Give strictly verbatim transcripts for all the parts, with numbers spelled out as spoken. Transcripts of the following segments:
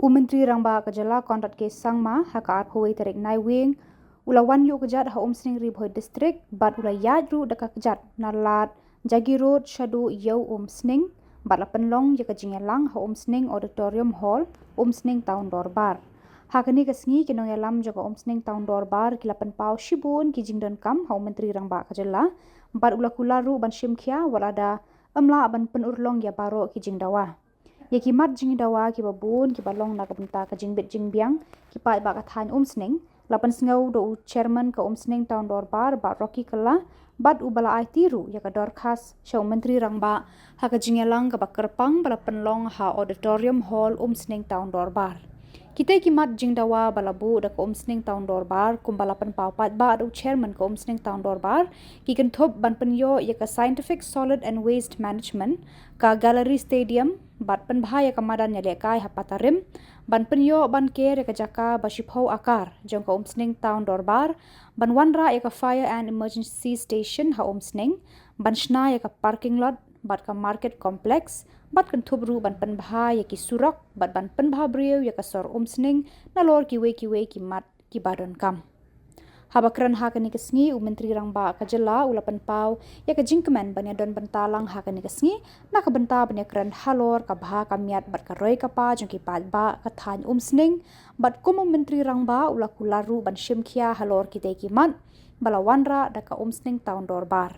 U Myntri Rangbah ka jylla Conrad K Sangma ha ka arphew wei tarik Naiwieng u la wan ïuh kjat ha Umsning Ri Bhoi District bad u la ïaid ruh da ka kjat na lad Jagi Road shaduh ïew Umsning bad la pynlong ïa ka jingïalang ha Umsning Auditorium Hall, Umsning Town Dorbar. Ha kane ka sngi ki nongïalam jong ka Umsning Town Dorbar ki la pynpaw shibun ki jingdonkam ha u Myntri Rangbah ka jylla bad u la kular ruh ban shim khia wat lada ym lah ban pynurlong ïa baroh ki jingdawa. Ïa ki mat jingdawa kiba bun kiba long na ka bynta ka jingbit jingbiang ki paidbah ka thaiñ Umsning la pynsngew da u Chairman ka Umsning Town Dorbar Bah Rocky Kylla bad uba la aiti ruh ïa ka dorkhas sha u Myntri Rangbah ha ka jingïalang kaba kyrpang ba la pynlong ha Auditorium Hall Umsning Town Dorbar. Kitei ki mat jingdawa ba la buh da ka Umsning Town Dorbar kumba la pynpaw paidbah da u Chairman ka Umsning Town Dorbar ki kynthup ban pynïoh ïa ka Scientific Solid and Waste Management, ka Gallery Stadium, bad pynbha ïa ka madan ïalehkai ha Patarim, ban pynïoh ban ker ïa ka jaka ba shiphew akar jong ka Umsning Town Dorbar, ban wanrah ïa ka Fire and Emergency Station ha Umsning, ban shna ïa ka parking lot bad ka market complex, bad kynthup ruh ban pynbha ïa ki surok bad ban pynbha briew ïa ka sor Umsning nalor kiwei kiwei ki mat kiba donkam. Haba kren ha kane ka sngi u Myntri Rangbah ka jylla u la pynpaw ïa ka jingkmen ban ïadon bynta lang ha kane ka sngi na ka bynta ban ïakren halor ka bha ka miat bad ka roi ka par jong ki paidbah ka thaiñ Umsning bad kum u Myntri Rangbah u la kular ruh ban shim khia halor kitei ki mat ba la wanrah da ka Umsning Town Dorbar.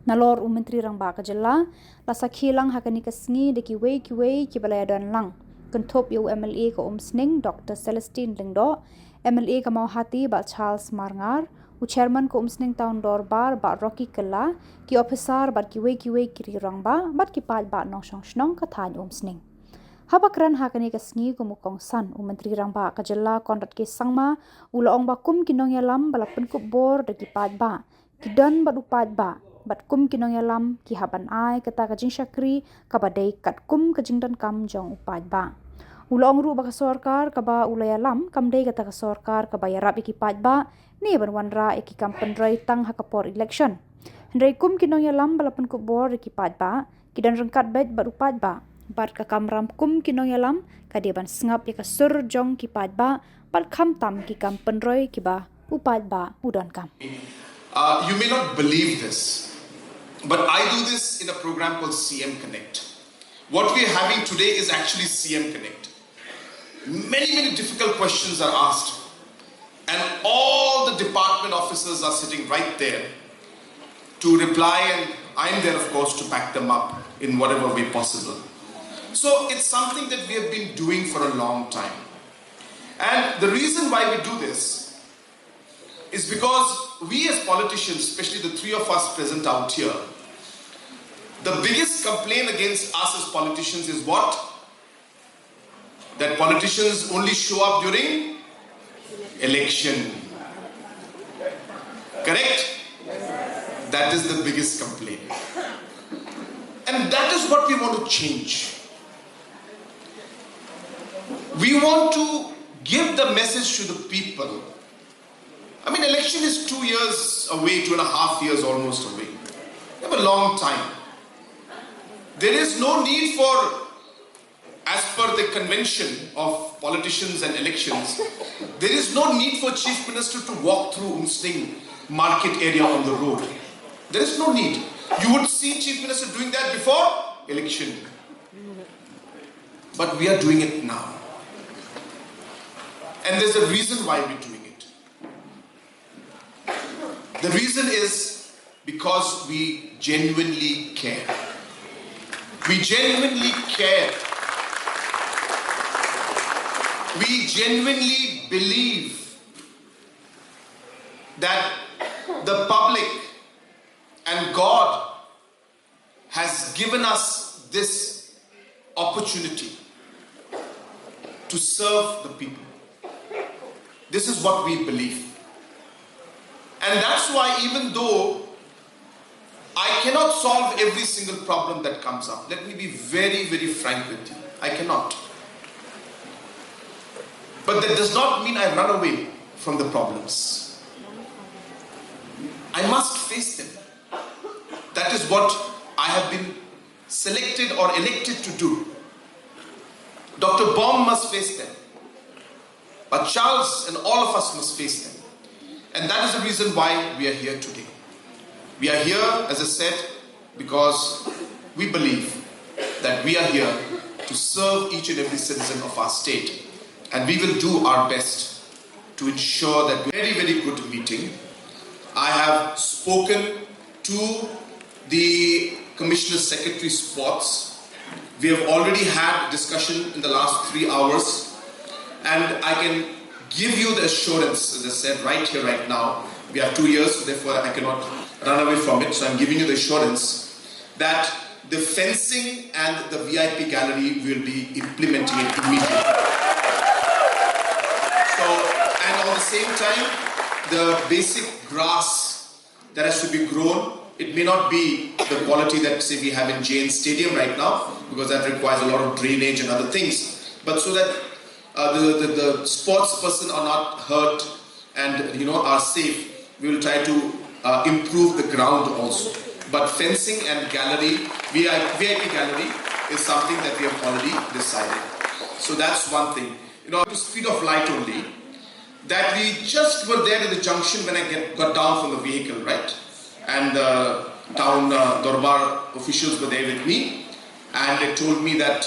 Nalor u Myntri Rangbah ka jylla la sakhi lang ha kane ka sngi da kiwei kiwei kiba la ïadon lang, kynthup ïa u MLA ka Umsning Dr Celestine Lyngdoh, MLA ka Mawhati Bah Charles Marngar, u Chairman ka Umsning Town Dorbar Bah Rocky Kylla, ki ophisar bad kiwei kiwei ki rangbah bad ki paidbah nongshong shnong ka thaiñ Umsning. Haba kren ha kane ka sngi kum u kongsan u Myntri Rangbah ka jylla Conrad K Sangma u la ong ba kum ki nongïalam ba la pynkup bor da ki paidbah, ki don bad u paidbah bad kum ki nongïalam ki hap ban ai kata ka jingshakri kaba dei katkum ka jingdonkam jong u paidbah. U la ong ruh ba ka sorkar kaba u la ïalam kam dei kata ka sorkar kaba ïarap ïa ki paidbah ne ban wanrah ïa ki kam pynroi tang ha ka por election. Hynrei kum ki nongïalam ba la pynkup bor ïa ki paidbah, ki don ryngkat beit bad u paidbah bad ka kamram kum ki nongïalam ka dei ban sngap ïa ka sur jong ki paidbah bad khamtam ki kam pynroi kiba u paidbah u donkam. Uh, you may not believe this, but I do this in a program called C M Connect. What we're having today is actually C M Connect. Many, many difficult questions are asked, and all the department officers are sitting right there to reply, and I'm there, of course, to back them up in whatever way possible. So it's something that we have been doing for a long time. And the reason why we do this is because we as politicians, especially the three of us present out here, the biggest complaint against us as politicians is what? That politicians only show up during election. Correct? That is the biggest complaint. And that is what we want to change. We want to give the message to the people. I mean, election is two years away, two and a half years almost away. We have a long time. There is no need for, as per the convention of politicians and elections, there is no need for Chief Minister to walk through Umsning market area on the road. There is no need. You would see Chief Minister doing that before election. But we are doing it now. And there's a reason why we're doing it. The reason is because we genuinely care. We genuinely care. We genuinely believe that the public and God has given us this opportunity to serve the people. This is what we believe. And that's why, even though I cannot solve every single problem that comes up, let me be very, very frank with you. I cannot. But that does not mean I run away from the problems. I must face them. That is what I have been selected or elected to do. Doctor Bom must face them. But Charles and all of us must face them. And that is the reason why we are here today. We are here, as I said, because we believe that we are here to serve each and every citizen of our state. And we will do our best to ensure that we very, very good meeting. I have spoken to the Commissioner Secretary Sports. We have already had discussion in the last three hours, and I can give you the assurance, as I said, right here, right now. We have two years, so therefore I cannot run away from it. So I'm giving you the assurance that the fencing and the V I P gallery will be implementing it immediately. So, and on the same time, the basic grass that has to be grown, it may not be the quality that, say, we have in Jain Stadium right now, because that requires a lot of drainage and other things. But so that uh, the, the, the sports person are not hurt and, you know, are safe, we will try to uh, improve the ground also. But fencing and gallery, V I P, V I P gallery, is something that we have already decided. So that's one thing. You know, to speed of light only, that we just were there at the junction when I get, got down from the vehicle, right? And the town uh, Dorbar officials were there with me, and they told me that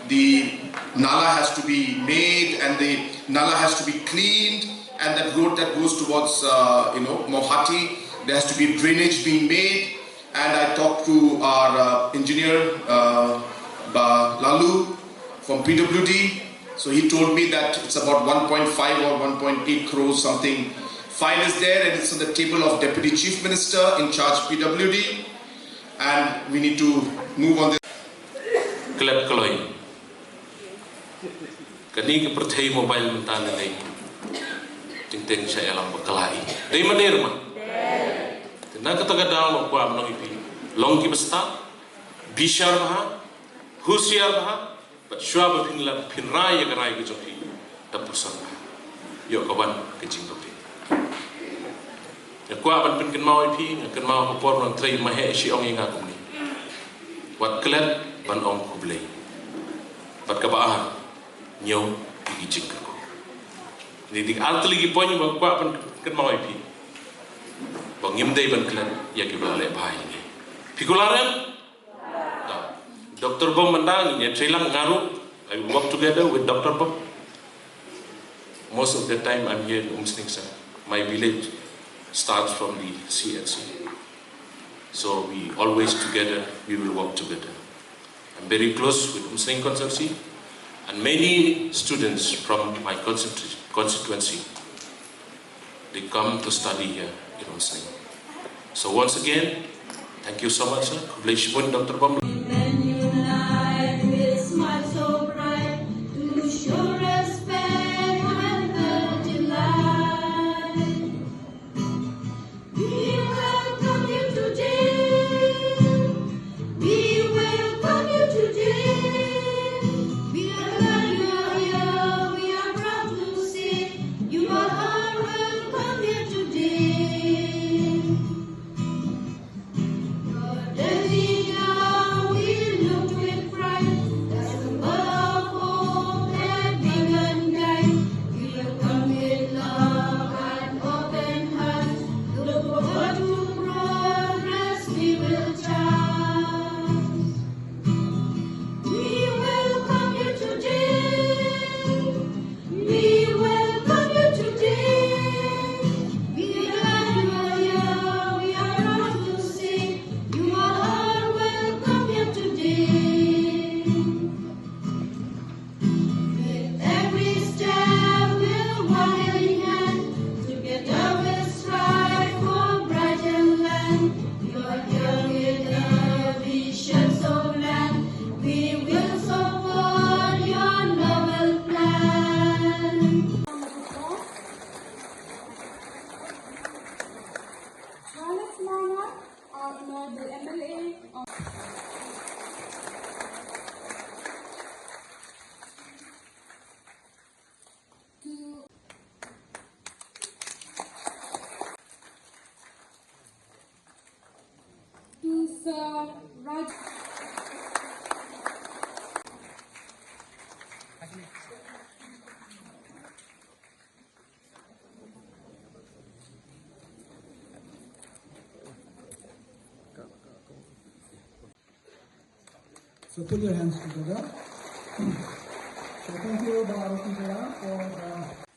the nala has to be made and the nala has to be cleaned, and that road that goes towards, uh, you know, Mawhati, there has to be drainage being made. And I talked to our uh, engineer, uh, Ba Lalu from P W D. So he told me that it's about one point five or one point eight crores something fine is there, and it's on the table of Deputy Chief Minister in charge P W D. And we need to move on this. Klet kloi. Kane ka pyrthei mobile mynta ne dei. Ting ting sha ïalam bakla i. Dei ma dei ma. Te na kata ka daw nga kwah ban ong ïa phi. Long kiba stad. Bishar bha. Husiar bha. Bad shuwa ba phin lap phin rai ïa ka rai ka jong phi. Da pyrshang bha. Ïoh ka wan ka jingbapli. Nga kwah ban pynkynmaw ïa phi, nga kynmaw ka por ngan trei ma heh shi ong ïa nga kumne. Wat klet ban ong khublei. Bad kaba ar, ñiew ïa ki jingkyrkhu. Ni dei ar tylli ki point ba nga kwah ban pynkynmaw ïa phi. Ba ngim dei ban klet ïa kiba la leh bha ïa ngi. Phi kular em? Doctor Bom mynta ngin ïa trei lang nga ruh. I will work together with Doctor Bom. Most of the time I'm here in Umsning, sir. My village starts from the C L C. So we always together, we will work together. I'm very close with Umsning constituency, and many students from my constitu- constituency, they come to study here in Umsning. So once again, thank you so much, sir. Khublei shibun, Doctor Bom. When you unite with smile so bright, to show respect and the delight. We welcome you today. We welcome you today. We are glad you are here. We are proud to say you are all welcome here today. So put your hands together. So thank you, Bah Rocky Kala, for the